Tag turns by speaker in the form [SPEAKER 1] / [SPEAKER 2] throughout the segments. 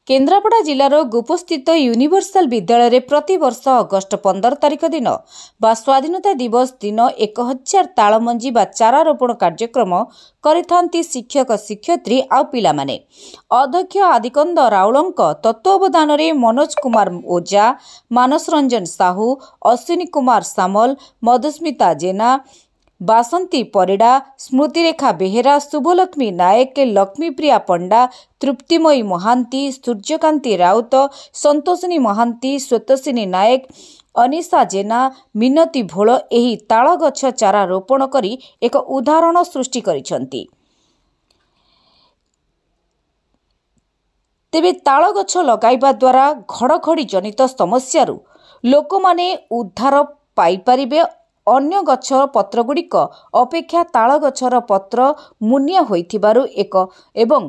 [SPEAKER 1] କେନ୍ଦ୍ରାପଡ଼ା ଜିଲ୍ଲାର ଗୋପସ୍ଥିତ ୟୁନିଭର୍ସାଲ ବିଦ୍ୟାଳୟରେ ପ୍ରତିବର୍ଷ ଅଗଷ୍ଟ 15 ତାରିଖ ଦିନ ବା ସ୍ୱାଧୀନତା ଦିବସ ଦିନ 1000 ତାଳମଞ୍ଜି ବା ଚାରା ରୋପଣ କାର୍ଯ୍ୟକ୍ରମ କରିଥାନ୍ତି ଶିକ୍ଷକ ଶିକ୍ଷୟିତ୍ରୀ ଆଉ ପିଲାମାନେ। ଅଧ୍ୟକ୍ଷ ଆଦିକନ୍ଦ ରାଉଳଙ୍କ ତତ୍ତ୍ୱାବଧାନରେ ମନୋଜ କୁମାର ଓଝା, ମାନସ ରଞ୍ଜନ ସାହୁ, ଅଶ୍ୱିନୀ କୁମାର ସାମଲ, ମଧୁସ୍ମିତା ଜେନା, ବାସନ୍ତୀ ପରିଡ଼ା, ସ୍ମୃତିରେଖା ବେହେରା, ଶୁଭଲକ୍ଷ୍ମୀ ନାୟକ, ଲକ୍ଷ୍ମୀପ୍ରିୟା ପଣ୍ଡା, ତୃପ୍ତିମୟୀ ମହାନ୍ତି, ସୂର୍ଯ୍ୟକାନ୍ତି ରାଉତ, ସନ୍ତୋଷିନୀ ମହାନ୍ତି, ସ୍ୱେତସିନୀ ନାୟକ, ଅନିଶା ଜେନା, ମିନତୀ ଭୋଳ ଏହି ତାଳ ଗଛ ଚାରା ରୋପଣ କରି ଏକ ଉଦାହରଣ ସୃଷ୍ଟି କରିଛନ୍ତି। ତେବେ ତାଳ ଗଛ ଲଗାଇବା ଦ୍ୱାରା ଘଡ଼ଘଡ଼ି ଜନିତ ସମସ୍ୟାରୁ ଲୋକମାନେ ଉଦ୍ଧାର ପାଇପାରିବେ। ଅନ୍ୟ ଗଛ ପତ୍ରଗୁଡ଼ିକ ଅପେକ୍ଷା ତାଳ ଗଛର ପତ୍ର ମୁନିଆ ହୋଇଥିବାରୁ ଏକ ଏବଂ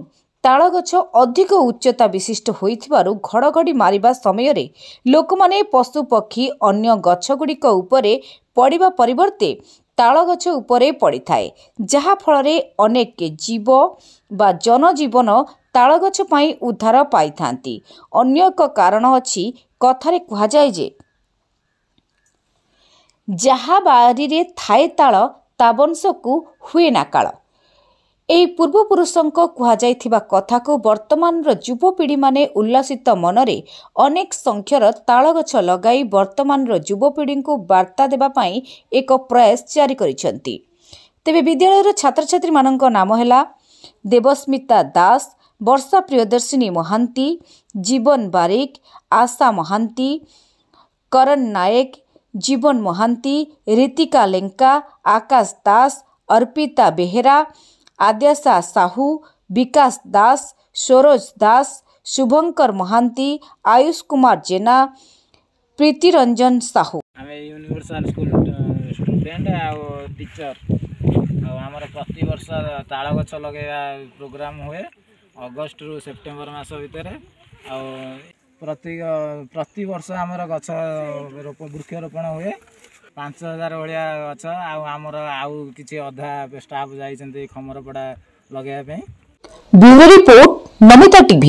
[SPEAKER 1] ତାଳ ଗଛ ଅଧିକ ଉଚ୍ଚତା ବିଶିଷ୍ଟ ହୋଇଥିବାରୁ ଘଡ଼ଘଡ଼ି ମାରିବା ସମୟରେ ଲୋକମାନେ ପଶୁ ପକ୍ଷୀ ଅନ୍ୟ ଗଛଗୁଡ଼ିକ ଉପରେ ପଡ଼ିବା ପରିବର୍ତ୍ତେ ତାଳ ଗଛ ଉପରେ ପଡ଼ିଥାଏ, ଯାହାଫଳରେ ଅନେକ ଜୀବ ବା ଜନଜୀବନ ତାଳ ଗଛ ପାଇଁ ଉଦ୍ଧାର ପାଇଥାନ୍ତି। ଅନ୍ୟ ଏକ କାରଣ ଅଛି, କଥାରେ କୁହାଯାଏ ଯେ ଯାହା ବାରିରେ ଥାଏ ତାଳ, ତା ବଂଶକୁ ହୁଏ ନା କାଳ। ଏହି ପୂର୍ବପୁରୁଷଙ୍କ କୁହାଯାଇଥିବା କଥାକୁ ବର୍ତ୍ତମାନର ଯୁବପିଢ଼ିମାନେ ଉଲ୍ଲସିତ ମନରେ ଅନେକ ସଂଖ୍ୟାର ତାଳ ଗଛ ଲଗାଇ ବର୍ତ୍ତମାନର ଯୁବପିଢ଼ିଙ୍କୁ ବାର୍ତ୍ତା ଦେବା ପାଇଁ ଏକ ପ୍ରୟାସ ଜାରି କରିଛନ୍ତି। ତେବେ ବିଦ୍ୟାଳୟର ଛାତ୍ରଛାତ୍ରୀମାନଙ୍କ ନାମ ହେଲା ଦେବସ୍ମିତା ଦାସ, ବର୍ଷା ପ୍ରିୟଦର୍ଶିନୀ ମହାନ୍ତି, ଜୀବନ ବାରିକ, ଆଶା ମହାନ୍ତି, କରନ ନାୟକ, ଜୀବନ ମହାନ୍ତି, ରୀତିକା ଲେଙ୍କା, ଆକାଶ ଦାସ, ଅର୍ପିତା ବେହେରା, ଆଦ୍ୟାଶା ସାହୁ, ବିକାଶ ଦାସ, ସରୋଜ ଦାସ, ଶୁଭଙ୍କର ମହାନ୍ତି, ଆୟୁଷ କୁମାର ଜେନା, ପ୍ରୀତିରଞ୍ଜନ ସାହୁ।
[SPEAKER 2] ଆମେ ୟୁନିଭର୍ସାଲ ସ୍କୁଲ ଷ୍ଟୁଡେଣ୍ଟ ଆଉ ଟିଚର, ଆଉ ଆମର ପ୍ରତିବର୍ଷ ତାଳ ଗଛ ଲଗାଇବା ପ୍ରୋଗ୍ରାମ ହୁଏ ଅଗଷ୍ଟରୁ ସେପ୍ଟେମ୍ବର ମାସ ଭିତରେ। ଆଉ ପ୍ରତିବର୍ଷ ଆମର ଗଛ ବୃକ୍ଷରୋପଣ ହୁଏ 5000 ଭଳିଆ ଗଛ। ଆଉ ଆମର ଆଉ କିଛି ଅଧା ଷ୍ଟାଫ୍ ଯାଇଛନ୍ତି ଖମରପଡ଼ା ଲଗାଇବା ପାଇଁ।
[SPEAKER 1] Bureau report, Namita TV.